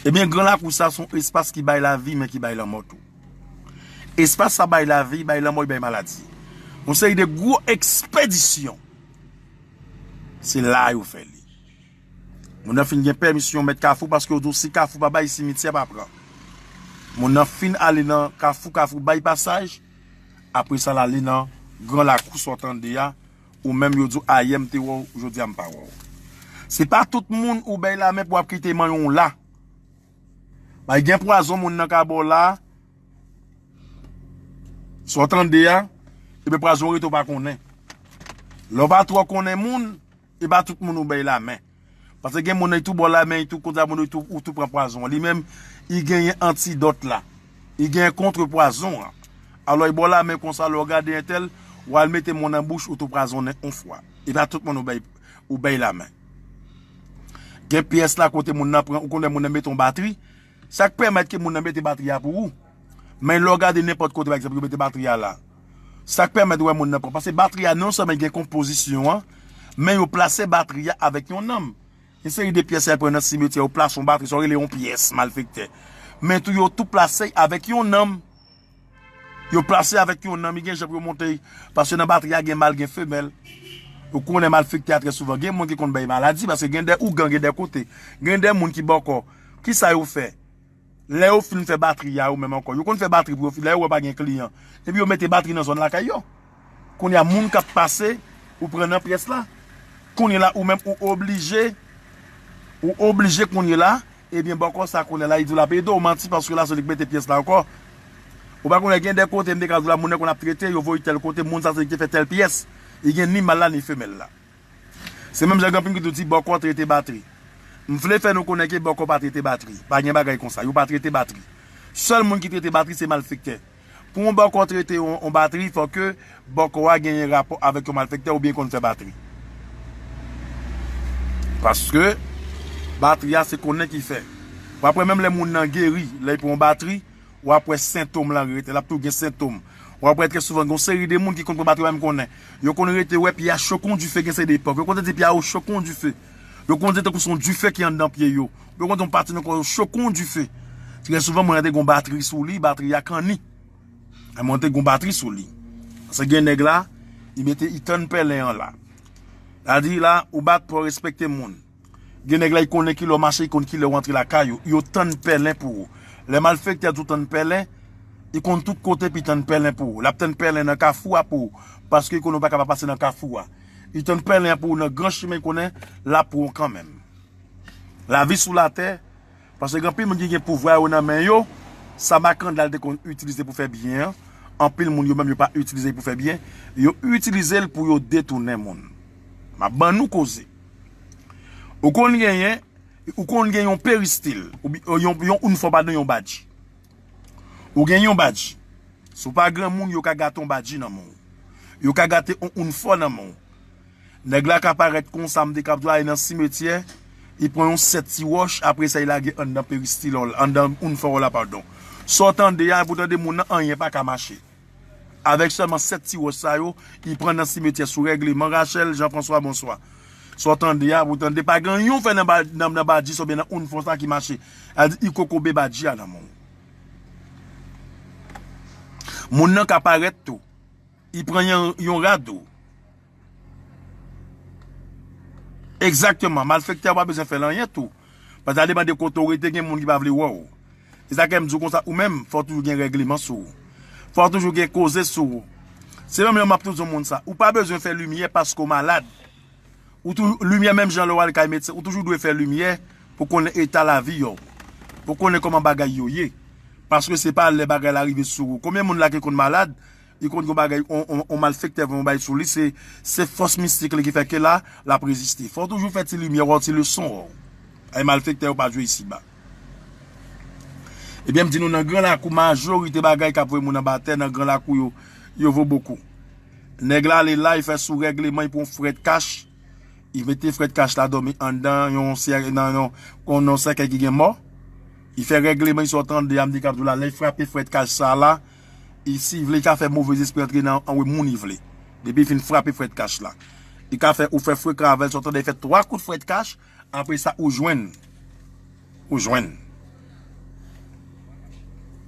Ebyen, gran lakou sa se yon espas ki bay lavi, men ki bay lanmò tou. Espas sa bay lavi, bay lanmò, bay maladi. Yon seri de gwo ekspedisyon. Se la yo fè li. Moun nan fin gen pèmisyon mèt Kafou paske yo di w si Kafou pa bay, simityè pa pran. Moun nan fin ale nan Kafou, Kafou bay pasaj. Apre sa, l ale nan gran lakou sa w tande a. Ou menm yo di w ayè m te wè w, jodi a m pa wè w. Se pa tout moun ou bay lamen pou w ap kite manyen w la. Bay gen pwazon moun nan ka ba w la. Sa w tande a, ebyen pwazon rete w pa konnen. Lè w pa twò konnen moun, e pa tout moun ou bay lamen. Paske gen moun nan, li tou ba w lamen, li tou konsa moun, li tou, ou tou pran pwazon an. Li menm, li genyen antidòt la. Li genyen kont pwazon an. Alò, li ba w lamen konsa, lè w gade entèl, w al mete men w nan bouch, ou tou pwazonnen yon fwa. E pa tout moun ou bay, ou bay lamen. Gen pyès la kote moun nan pran, ou konnen moun nan mete yon batri, sa k pèmèt ke moun nan mete batri a pou ou. Men lè w gade nenpòt kote, pa egzanp, yo mete batri a la. Sa k pèmèt ou wè moun nan pran. Paske batri a non sèlman gen konpozisyon an, men yo plase batri a avèk yon nanm. Yon seri de pyès y al pran nan simetyè, yo plase yon batri, sa yo rele yon pyès malfektè. Men tou yo tou plase avèk yon nanm. Yo plase avèk yon nonm, li gen jan pou yo monte, paske nan batri a gen mal, gen femèl. Ou konnen malfektè a trè souvan gen moun ki konn bay maladi, paske gen de ougan, gen de kote, gen de moun ki bòkò. Kisa yo fè? Lè yo fin fè batri a yo menm ankò, yo konn fè batri pou yo, lè yo wè pa gen kliyan, epi yo mete batri nan zòn lakay yo. Kounye a, moun k ap pase, ou pran nan pyès la. Kounye la, ou menm, ou oblije, ou oblije kounye la, ebyen, bòkò sa kounye la, li di w l ap ede w, manti, paske la, se li k mete pyès la ankò. Ou pa konnen, gen de kote, m te ka di w la, moun nan konn ap trete, yo voye tèl kote, moun sa, se li ki te fè tèl pyès. Li gen ni mal la, ni femèl la. Se menm jan gen anpil ki tou di bòkò trete batri. M vle fè nou konnen ke bòkò pa trete batri. Pa gen bagay konsa. Yo pa trete batri. Sèl moun ki trete batri, se malfektè. Pou yon bòkò trete yon, yon batri, fò ke bòkò a genyen rapò avèk yon malfektè oubyen konn fè batri. Paske batri a se konnen ki fè. W ap wè menm lè moun nan geri, lè l pran yon batri, w ap wè sentòm lan rete, l ap toujou gen sentòm. W ap wè trè souvan gen yon seri de moun ki konn pran batri, w pa menm konnen. Yo konn rete wè pye a cho kon dife, gen seri de epòk. Yo konn santi pye a yo cho kon dife. Yo konn santi tankou se yon dife ki anndan pye yo. Yo konn santi yon pati nan kò yo cho kon dife. Trè souvan, mwen te gen yon batri sou li, batri a kanni. Mwen te gen yon batri sou li. Paske gen nèg la, li mete, li tann pèlen an la. Sa di la, ou bat pou w respekte moun. Gen nèg la, li konnen kilè w mache, li konn kilè w antre lakay ou. Yo tann pèlen pou ou. Lè malfektè a di w tann pèlen, li konn tout kote pou li tann pèlen pou ou. L ap tann pèlen nan kafou a pou ou. Paske li konnen w pa kapab pase nan kafou a. Li tann pèlen an pou ou nan gran chimen, li konnen l ap pran w kanmenm. Lavi sou latè, paske gen anpil moun ki gen pouvwa yo nan men yo, sa Makandal te konn itilize pou fè byen an, anpil moun yo menm yo pa itilize pou fè byen, yo itilize l pou yo detounen moun. M ap ban nou koze. Ou konn genyen, ou konn gen yon peristil, ou bi- yon, yon ounfò, padon, yon badji. Ou gen yon badji. Si w pa granmoun, yo ka gate yon badji nan men w. Yo ka gate yon ounfò nan men w. Nèg la ka parèt konsa, m te kab ale nan simetyè, li pran yon sèt ti wòch, apre sa, li lage anndan peristil an, anndan ounfò la, padon. Sa w tande a, pou tande moun nan, anyen pa ka mache. Avèk sèlman sèt ti wòch sa yo, li pran nan simetyè sou règleman, Rachel, Jean François, bonswa. Sa w tande a, pou tande, pa gen anyen w fè nan ba- nan, nan badji sa oubyen nan ounfò sa ki mache. Sa di, li kokobe badji a nan men w. Moun nan ka parèt tou. Li pran yon, yon rad ou. Egzakteman, malfektè a pa bezwen fè l anyen tou. Paske sa depann de kote w rete, gen moun ki pa vle wè w. Se sa k fè m di w konsa, ou menm, fò w toujou gen règleman sou ou. Fò w toujou gen koze sou ou. Se menm jan m ap toujou di moun sa. Ou pa bezwen fè limyè paske w malad. Ou tou, limyè menm jan lè w al kay medsen, ou toujou dwe fè limyè pou konnen eta lavi w. Pou konnen kòman bagay yo ye. Paske se pa lè bagay la rive sou ou. Konbyen moun la ki konn malad, li konn gon bagay, on, on, on malfektè, on bagay sou li, se, se fòs mistik li ki fè ke la, l ap reziste. Fò w toujou fè ti limyè, wè ti leson, wè. Ay malfektè yo pa jwe isiba. Ebyen, m di nou, nan Gran Lakou, majorite bagay k ap voye moun anba tè, nan Gran Lakou yo, yo vo bokou. Nèg la ale la, li fè sou règleman, li pran yon frèt kach, li mete frèt kach la dòmi anndan yon sè-, nan yon, kon nan sèkèy ki gen mò. Li fè règleman, li sot anndan, m di k ap di w la, lè li frape frèt kach sa la, li, si li vle, li ka fè move zespri antre nan anwe moun li vle. Depi li fin frape frèt kach la. Li ka fè, ou fè frekan avè l, sot anndan, li fè twa kout frèt kach, apre sa, ou jwenn. Ou jwenn.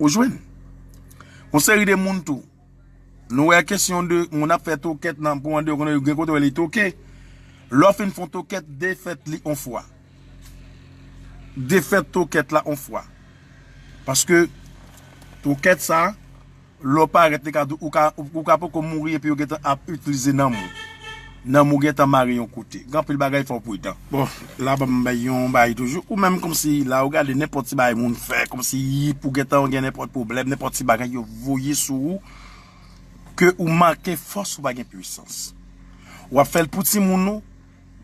Ou jwenn. Yon seri de moun tou. Nou wè kesyon de moun ap fè tokèt nan pou ande, gen kote wè li toke. Lè w fin fè yon tokèt, defèt li on fwa. Defèt tokèt la on fwa. Paske tokèt sa, lè w parèt, li ka di w, ou ka, ou, ou ka poko mouri epi yo gentan ap itilize nanm ou. Nanm ou gentan mare yon kote. Gen anpil bagay, fò w pridan. Bon, la ban m bay yon bagay toujou. Ou menm kòmsi la, ou gade nenpòt ti bagay moun fè, kòmsi pou gentan gen nenpòt pwoblèm, nenpòt ti bagay yo voye sou ou, ke ou manke fòs, ou pa gen pwisans. W ap fè l pou timoun ou,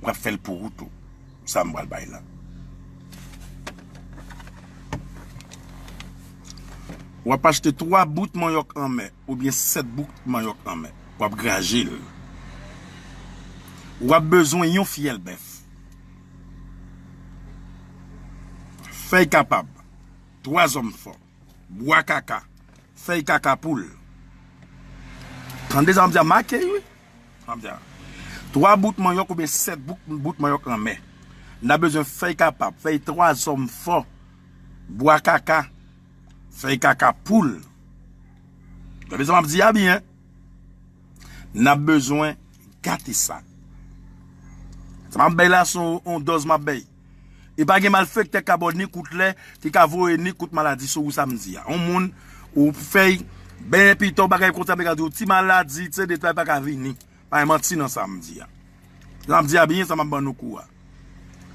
w ap fè l pou ou tou. Sa m pral bay la. W ap achte twa bout manyòk anmè oubyen sèt bout manyòk anmè. W ap graje l. W ap bezwen yon fyèl bèf. Fèy kapab. Twa zòm fò. Bwa kaka. Fèy kaka poul. Tande sa m di a, make wi. Sa m di a. Twa bout manyòk oubyen sèt bout, bout manyòk anmè. N a bezwen fèy kapab, fèy twa zòm fò, bwa kaka, fèy kaka poul. Tande sa m ap di a byen. N ap bezwen gate sa. Sa m ap bay la se yon, yon dòz m ap bay. E pa gen malfektè k ka ba w ni kout lè, ki ka voye ni kout maladi sou ou sa m di a. Yon moun, ou fè y benyen pita, w bagay konsa, men ka di w ti maladi, se de travay pa ka vini. Pa gen manti nan sa m di a. Sa m di a byen, sa m ap ban nou kou a.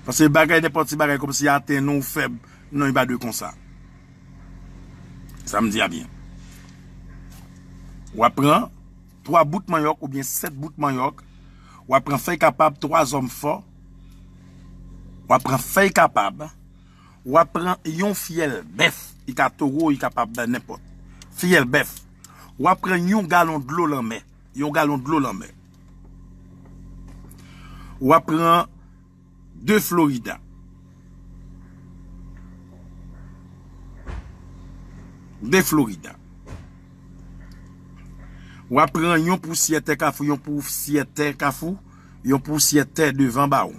Paske bagay nenpòt ti bagay kòmsi atenn ou fèb, non, li pa dwe konsa. Sa m di a byen. W ap pran twa bout manyòk oubyen sèt bout manyòk. W ap pran fèy kapab, twa zòm fò. W ap pran fèy kapab. W ap pran yon fyèl bèf. Li ka towo, li kapab nenpòt. Fyèl bèf. W ap pran yon galon dlo lanmè. Yon galon dlo lanmè. W ap pran de Florida. De Florida. W ap pran yon pousyè tè kafou, yon pousyè tè kafou, yon pousyè tè devan bawon.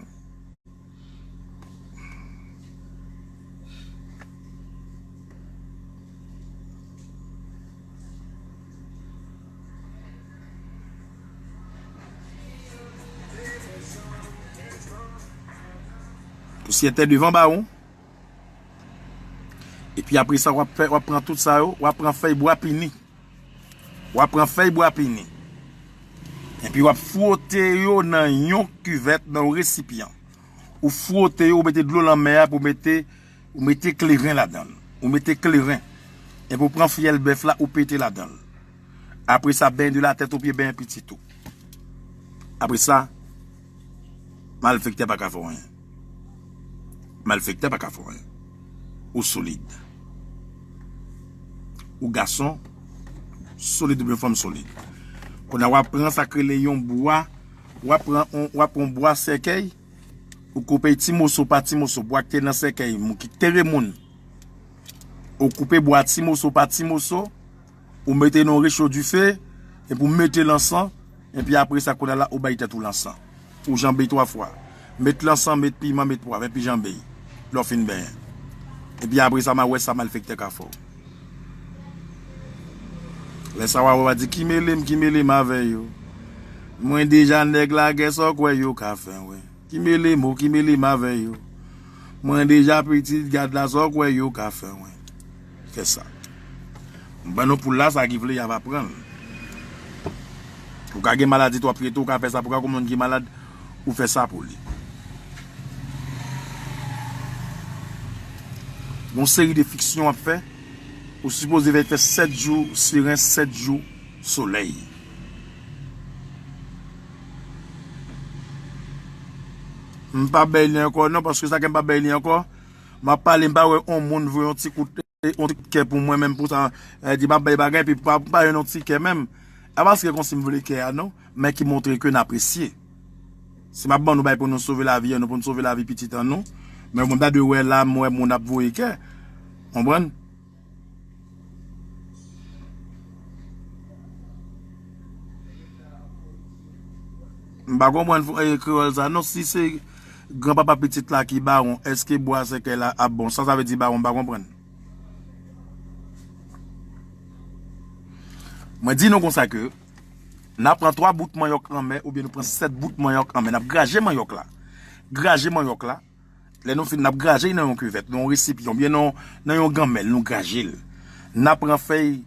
Pousyè tè devan bawon. Epi apre sa, w ap fè, w ap pran tout sa yo, w ap pran fèy bwa pini. W ap pran fèy bwa pini. Epi w ap fwote yo nan yon kivèt, nan yon resipyan. Ou fwote yo, ou mete dlo lanmè a, pou mete, ou mete kleren ladan l. Ou mete kleren. Epi ou pran fyèl bèf la, ou pete ladan l. Apre sa, benyen de la tèt o pye, benyen pitit ou. Apre sa, malfektè pa ka fè w anyen. Malfektè pa ka fè w anyen. Ou solid. Ou gason solid oubyen fanm solid. Kounye a w ap pran sa k rele yon bwa, w ap pran on, w ap pran yon bwa sèkèy, ou koupe l ti moso pa ti moso, bwa ki te nan sèkèy, moun ki tere moun. Ou koupe bwa ti moso pa ti moso, ou mete nan yon recho dife, epi ou mete lansan, epi apre sa, kounye a la, ou bay tèt ou lansan. Ou janbe twa fwa. Met lansan, met piman, met pwav, epi janbe. Lè w fin benyen. Epi apre sa, m a wè sa malfektè ka fè w. Lè sa w a wè, w a di, ki mele m, ki mele m avè yo. Mwen deja nèg lagè, sa w kwè yo ka fè, wè. Ki mele m, o, ki mele m avè yo. Mwen deja pitit gad la, sa w kwè yo ka fè mwen. Fè sa. M ban nou poul la, sa ki vle, y ap aprann. Ou ka gen maladi twòp pye tou, ou ka fè sa pou ka, kòm moun ki malad, ou fè sa pou li. Yon seri de fiksyon w ap fè, ou sipoze fè, fè sèt jou seren, sèt jou solèy. M pa bay li ankò non, paske sa ke m pa bay li ankò, m ap pale, m pa wè on moun voye yon ti kout, yon ti kè pou mwen menm pou sa, eh, di m ap bay bagay, epi pa, pa jwenn yon ti kè menm. A pa paske konsi m vle kè a non, men ki montre ke n apresye. Si m ap ban nou bay pou nou sove lavi an nou, pou nou sove lavi pitit an nou, men mwen m ta dwe wè la, m wè moun ap voye kè. Konprann? M pa konprann fo-, eh, kreyòl sa. Non, si se granpapa pitit la ki bawon, èske bwa sèkèy la ap bon? Sa sa vle di bawon, m pa konprann. Mwen di nou konsa ke n ap pran twa bout manyòk anmè oubyen nou pran sèt bout manyòk anmè. N ap graje manyòk la. Graje manyòk la. Lè nou fin, n ap graje l nan yon kivèt, nan yon resipyan, oubyen nan, nan yon ganmèl, nou graje l. N ap pran fèy,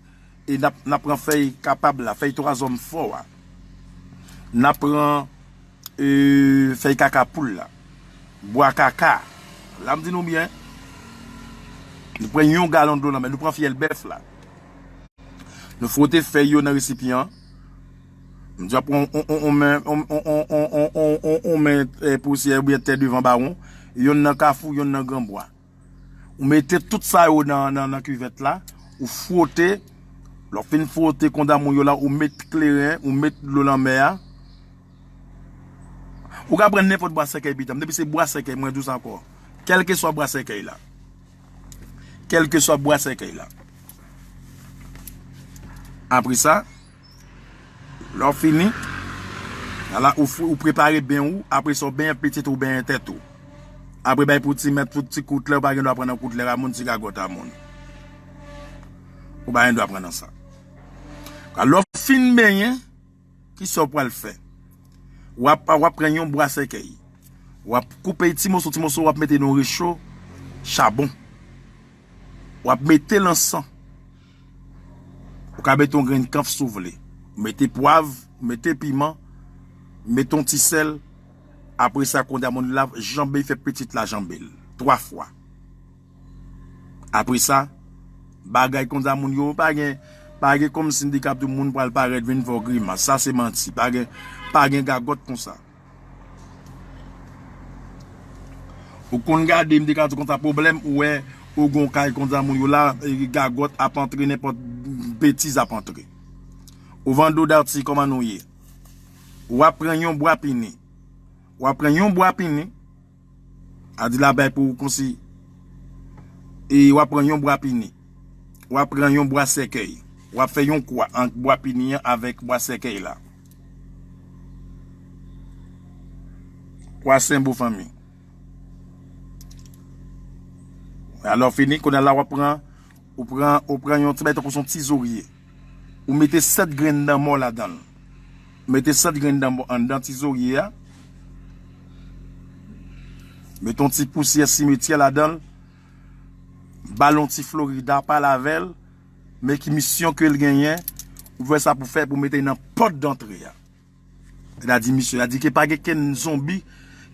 e n ap, n ap pran fèy kapab la, fèy twazòm fò a. N ap pran, e, fèy kaka poul la. Bwa kaka. La m di nou byen. Nou pran yon galon dlo lanmè, nou pran fyèl bèf la. Nou fwote fèy yo nan resipyan an. M di w ap pran on, on, on, on, men, on, on, on, on, on, on, on men, eh, pousyè oubyen tè devan bawon. Yonn nan kafou, yonn nan granbwa. Ou mete tout sa yo nan, nan, nan kivèt la. Ou fwote. Lè w fin fwote kondamoun yo la, ou met kleren, ou met dlo lanmè a. Ou ka pran nenpòt bwa sèkèy, pitanm. Depi se bwa sèkèy, mwen di w sa ankò. Kèlkeswa bwa sèkèy la. Kèlkeswa bwa sèkèy la. Apre sa, lè w fini, ala ou, fou- ou prepare ben ou, apre sa w benyen pitit ou, benyen tèt ou. Apre bay pou ti mèt, pou ti kout lè, ou pa gen dwa pran nan kout lè a moun, ti gagòt a moun. Ou pa gen dwa pran nan sa. Alò, fin benyen, kisa w pral fè? W ap, w ap pran yon bwa sèkèy. W ap koupe l ti moso, ti moso, w ap mete nan yon recho chabon. W ap mete lansan. Ou ka mete yon grenn kanf si w vle. Mete pwav, mete piman, mete yon ti sèl. Apre sa, kondamoun la janbe, fè pitit la janbe l. Twa fwa. Apre sa, bagay kondamoun yo, pa gen, pa gen kòmsi m te ka di moun pral parèt vin fè w grimas. Sa se manti. Pa gen, pa gen gagòt konsa. Ou konn gade, m te ka di konsa pwoblèm, ou wè, ou gon kay kondamoun yo la, e, gagòt ap antre, nenpòt betiz ap antre. Ovando Darty, kòman nou ye? W ap pran yon bwa pini. W ap pran yon bwa pini. A di la bay pou ou konsi. E w ap pran yon bwa pini. W ap pran yon bwa sèkèy. W ap fè yon kwa ant bwa pini an avèk bwa sèkèy la. Kwa senbo fanmi. Alò fini, kounye a la w ap pran, ou pran, ou pran yon ti bagay tankou se yon ti zorye. Ou mete sèt grenn danmò ladan l. Mete sèt grenn danmò anndan ti zorye a. Mete yon ti pousyè simetyè ladan l. Ba l yon ti Florida, pale avè l. Men ki misyon ke l genyen, ou fè sa pou fè, pou mete nan pòt dantre a. L a di misye, l a di ke pa gen kenn zonbi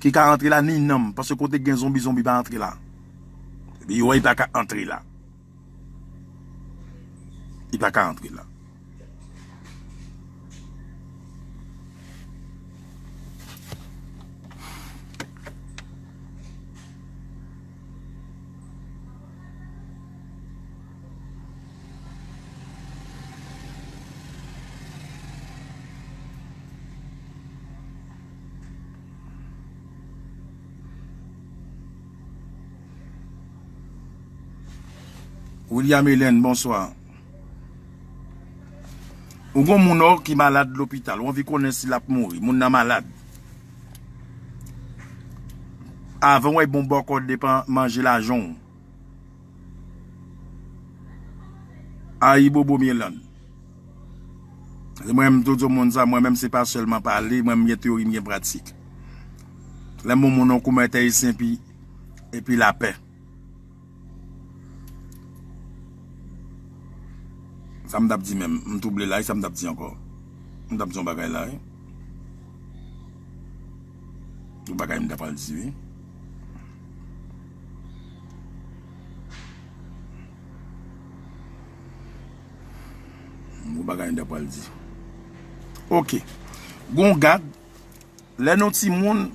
ki ka antre la, ni nanm, paske kote gen zonbi, zonbi pa antre la. Epi yo wè, li pa ka antre la. Li pa ka antre la. William Helen, bonswa. Ou gon moun ou ki malad lopital, ou anvi konnen si l ap mouri. Moun nan malad. Avan w wè bon bòkò depan manje lajan w. Ayibobo Myeland. Mwen menm, m toujou di moun sa, mwen menm se pa sèlman pale, mwen m gen teyori, m gen pratik. Lè m wè moun nan koumèt ayisyen epi, epi lapè. Sa m t ap di menm, m twouble la, e sa m t ap di ankò. M t ap di yon bagay la, wi. Yon bagay m ta pral di, wi. Yon bagay m ta pral di. Oke. Gon gad, lè nou timoun,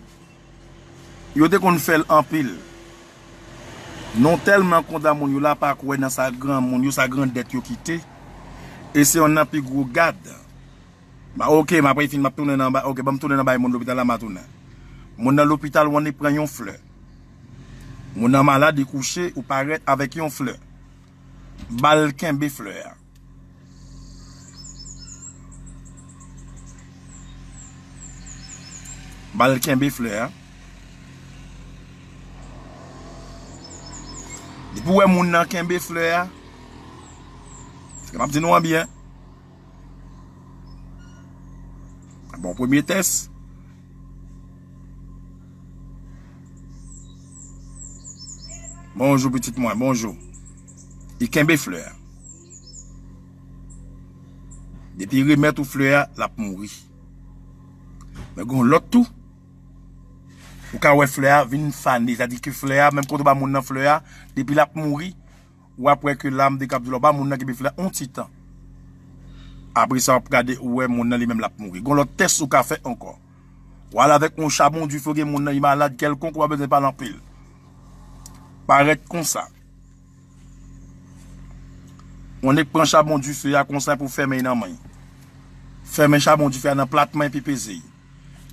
yo te konn fè l anpil. Non tèlman kondamoun yo la pa kwè nan sa granmoun yo, sa grandèt yo kite. E se yonn nan pi gwo gad. Ba, oke, m apre fin, m ap tounen nan ba, oke, ban m tounen nan bay moun lopital la, m a tounen. Moun nan lopital, w annik pran yon flè. Moun nan malad, li kouche, ou parèt avèk yon flè. Ba l kenbe flè a. Ba l kenbe flè a. Depi w wè moun nan kenbe flè a, se ke m ap di nou an byen. Bon, premye tès. Bonjou, pitit mwen, bonjou. Li kenbe flè a. Depi li remèt ou flè a, l ap mouri. Men gon lòt tou. Ou ka wè flè a vin fane. Sa di ke flè a, menm kote w ba moun nan flè a, depi l ap mouri, w ap wè ke la, m te kab di w la, w ba moun nan kenbe flè a yon ti tan. Apre sa, w ap gade, ou wè moun nan li menm l ap mouri. Gon lòt tès ou ka fè ankò. W al avèk yon chabon dife, gen moun nan li malad kèlkonk, ou pa bezwen pale anpil. Parèt konsa. Ou annik pran chabon dife a konsa pou fèmen nan men. Fèmen chabon dife a nan plat men epi peze.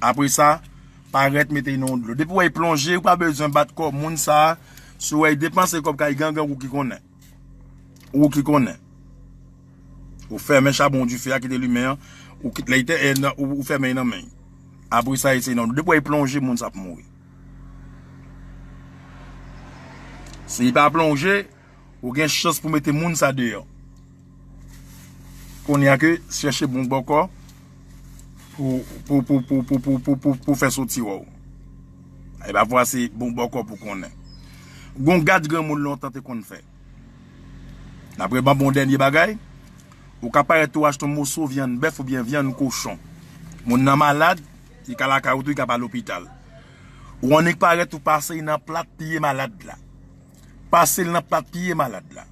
Apre sa, parèt mete nan dlo. Depi w wè l plonje, ou pa bezwen bat kò moun sa a. Si w wè l depanse kòb kay gangan, ou ki konnen. Ou ki konnen. Ou fèmen chabon dife a, kite limen an. Ou kit lè l te, e, nan, ou, ou fèmen nan men. Apre sa, eseye nan dlo. Depi w wè l plonje, moun sa ap mouri. Si li pa plonje, ou gen chans pou mete moun sa deyò. Kounye a ke chèche bon bòkò pou, pou, pou fè soti wè w. E pafwa se bon bòkò pou konnen. Gon gad granmoun lontan te konn fè. N ap reban bon dènye bagay. Ou ka parèt tou achte yon moso vyann bèf oubyen vyann kochon. Moun nan malad, li ka lakay ou tou, li ka pa lopital. Ou annik parèt ou pase l nan plat pye malad la. Pase l nan plat pye malad la.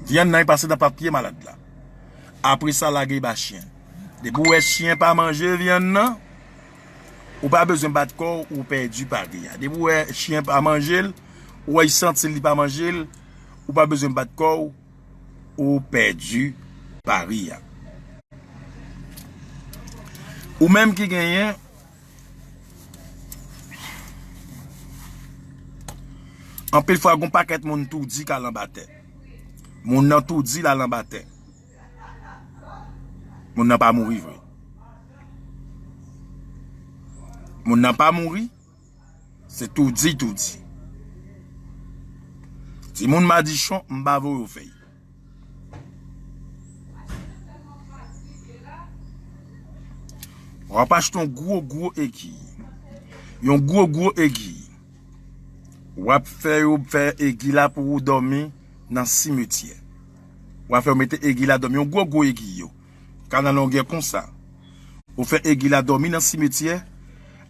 Vyann nan, li pase nan plat pye malad la. Apre sa, lage ba chen. Depi w wè chen pa manje vyann nan, ou pa bezwen bat kò w, ou pèdi pari a. Depi w wè chen pa manje l, ou wè l santi l, li pa manje l, ou pa bezwen bat kò w, ou pèdi pari a. Ou menm ki genyen, anpil fwa gon pakèt moun toudi k al anba tè. Moun nan toudi l al anba tè. Moun nan pa mouri vre. Moun nan pa mouri, se toudi, toudi. Timoun madichon, m pa voye w fèy. W ap achte yon gwo, gwo egi. Yon gwo, gwo egi. W ap fè yo fè egi la pou ou dòmi nan simetyè. W ap fè yo mete egi la dòmi. Yon gwo, gwo egi yo. Ka nan longè konsa. Ou fè egi la dòmi nan simetyè.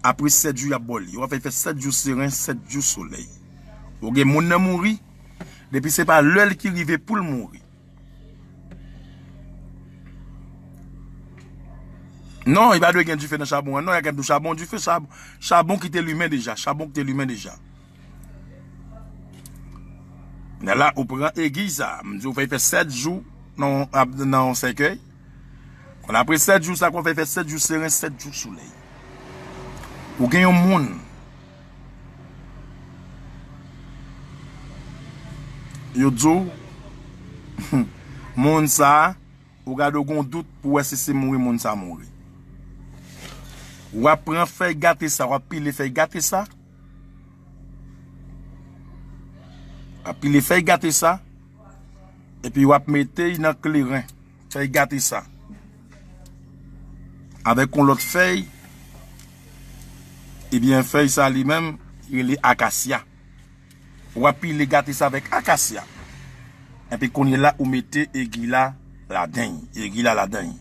Apre sèt jou, y ap ba w li. W ap fè, fè sèt jou seren, sèt jou solèy. Ou gen moun nan mouri. Depi se pa lè l ki rive pou l mouri. Non, li pa dwe gen dife nan chabon an. Non, y a gen dou chabon, dife, chabon, chabon ki te limen deja. Chabon ki te limen deja. Lè la, ou pran egi sa. M di ou fè fè sèt jou nan, nan yon sèkèy. Konn apre sèt jou sa, konn fè fè sèt jou seren, sèt jou solèy. Ou gen yon moun. Yo di w, moun sa, ou gade w gon dout pou wè si se mouri moun sa mouri. W ap pran fèy gate sa, w ap pile fèy gate sa. W ap pile fèy gate sa. Epi w ap mete l nan kleren. Fèy gate sa. Avèk yon lòt fèy. Ebyen, fèy sa li menm, li rele akasya. W ap pile gate sa avèk akasya. Epi kounye la, ou mete egi la ladann. Egi la ladann.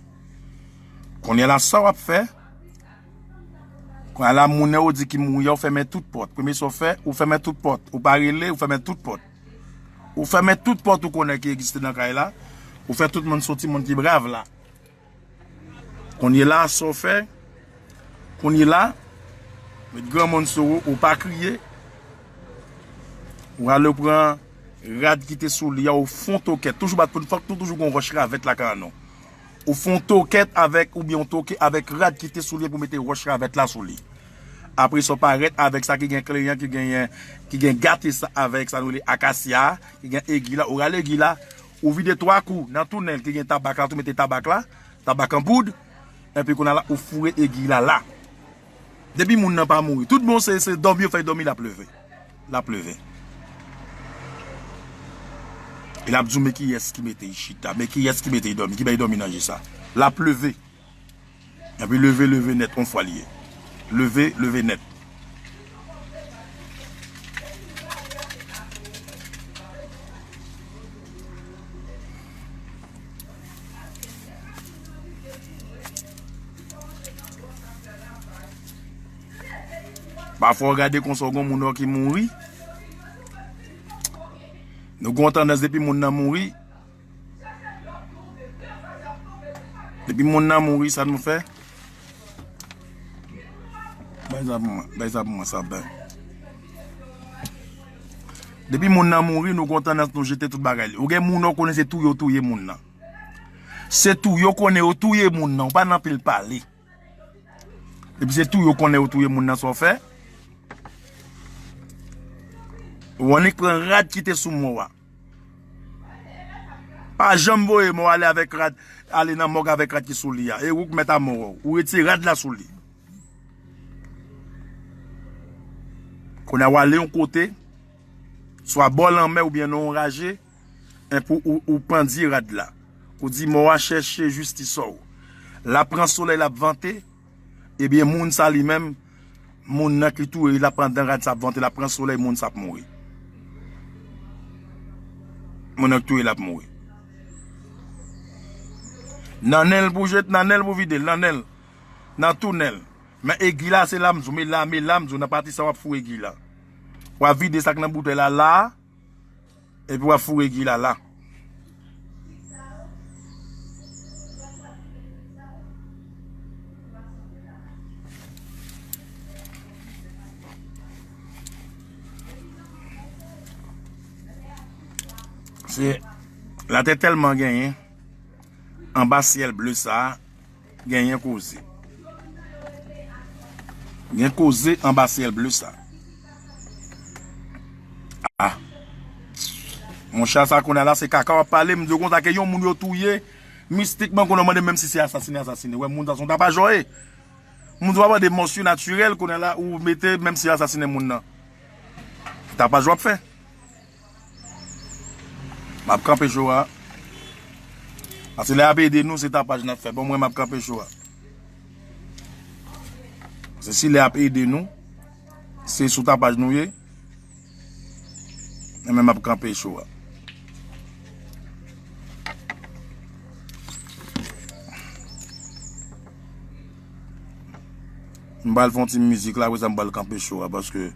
Kounye la, sa w ap fè, kounye la, moun nan ou di ki mouri a, ou fèmen tout pòt. Premye sa w fè, ou fèmen tout pòt. Ou pa rele, ou fèmen tout pòt. Ou fèmen tout pòt ou konnen ki egziste nan kay la. Ou fè tout moun soti, moun ki brav la. Kounye la, sa w fè, kounye la, met granmoun sou ou, ou pa kriye. Ou ale pran rad ki te sou li a, ou fè yon tokèt. Toujou bat pou fòk nou toujou gon wòch ravèt lakay nou. Ou fè yon tokèt avèk, oubyen yon toke avèk rad ki te sou li pou mete wòch ravèt la sou li. Apre sa, w parèt avèk sa ki gen kleren, ki genyen, ki gen gate sa avèk sa nou rele akasya, ki gen egi la, ou rale egi la, ou vide twa kou nan tounèl ki gen tabak la, tou mete tabak la, tabak an poud, epi kounye a la, ou foure egi la la. Depi moun nan pa mouri, tout bon se, se dòmi yo fè dòmi, l ap leve. L ap leve. E l ap di w, men kiyès ki mete l chita, men kiyès ki mete l dòmi, ki bay dòmi nan je sa. L ap leve. Epi leve, leve nèt, yon fwa li ye. Leve, leve nèt. Pafwa w gade konsa, w gen moun ki mouri. Nou gen yon tandans depi moun nan mouri, Depi moun nan mouri, sa nou fè? Bay sa pou mwen, bay sa pou mwen, sa bèl. Depi moun nan mouri, nou gen tandans nou jete tout bagay li. Ou gen moun ou konnen se touye ou touye moun nan. Se touye ou konnen ou touye moun nan, ou pa nan pil pale. Depi se touye ou konnen ou touye moun nan, sa w fè? Ou annik pran rad ki te sou mò a. Pa janm voye mò ale avèk rad, ale nan mòg avèk rad ki sou li a. E ou k mèt a mò a. Ou retire rad la sou li. Kounye a w ale yon kote, swa bò lanmè oubyen nan yon raje, enpi ou, ou pandye rad la. Ou di mò a chèche jistis ou. L ap pran solèy, l ap vante. Ebyen, moun sa li menm, moun nan ki touye l ap pran dan rad sa ap vante, l ap pran solèy, moun sa ap mouri. Moun nan ki touye l ap mouri. Nan nen l pou jet, nan nen l pou vide l, nan nen l, nan tou nen l. Men egi la, se la m di w, men la, men la m di w, nan pati sa w ap foure egi la. W ap vide sa k nan boutèy la, la, epi w ap foure egi la, la. Se, latè tèlman genyen, anba syèl ble sa a, genyen koze. Gen koze anba syèl ble sa. Ah. Monchè, sa kounye a la, se kaka w ap pale, m di w konsa ke yon moun yo touye, mistikman kounye a w mande menm si se asasinen, asasinen. Wè, moun sa se yon tapajò ye. Moun sa w ap mande mò sinatirèl, kounye a la, ou mete menm si asasinen moun nan. Tapaj w ap fè. M ap kanpe cho a. Paske lè y ap ede nou, se tapaj n ap fè. Bon, mwen, m ap kanpe cho a. Paske si lè y ap ede nou, se sou tapaj nou ye, men m ap kanpe cho a. M pral fè yon ti mizik la, apre sa m pral kanpe cho a, paske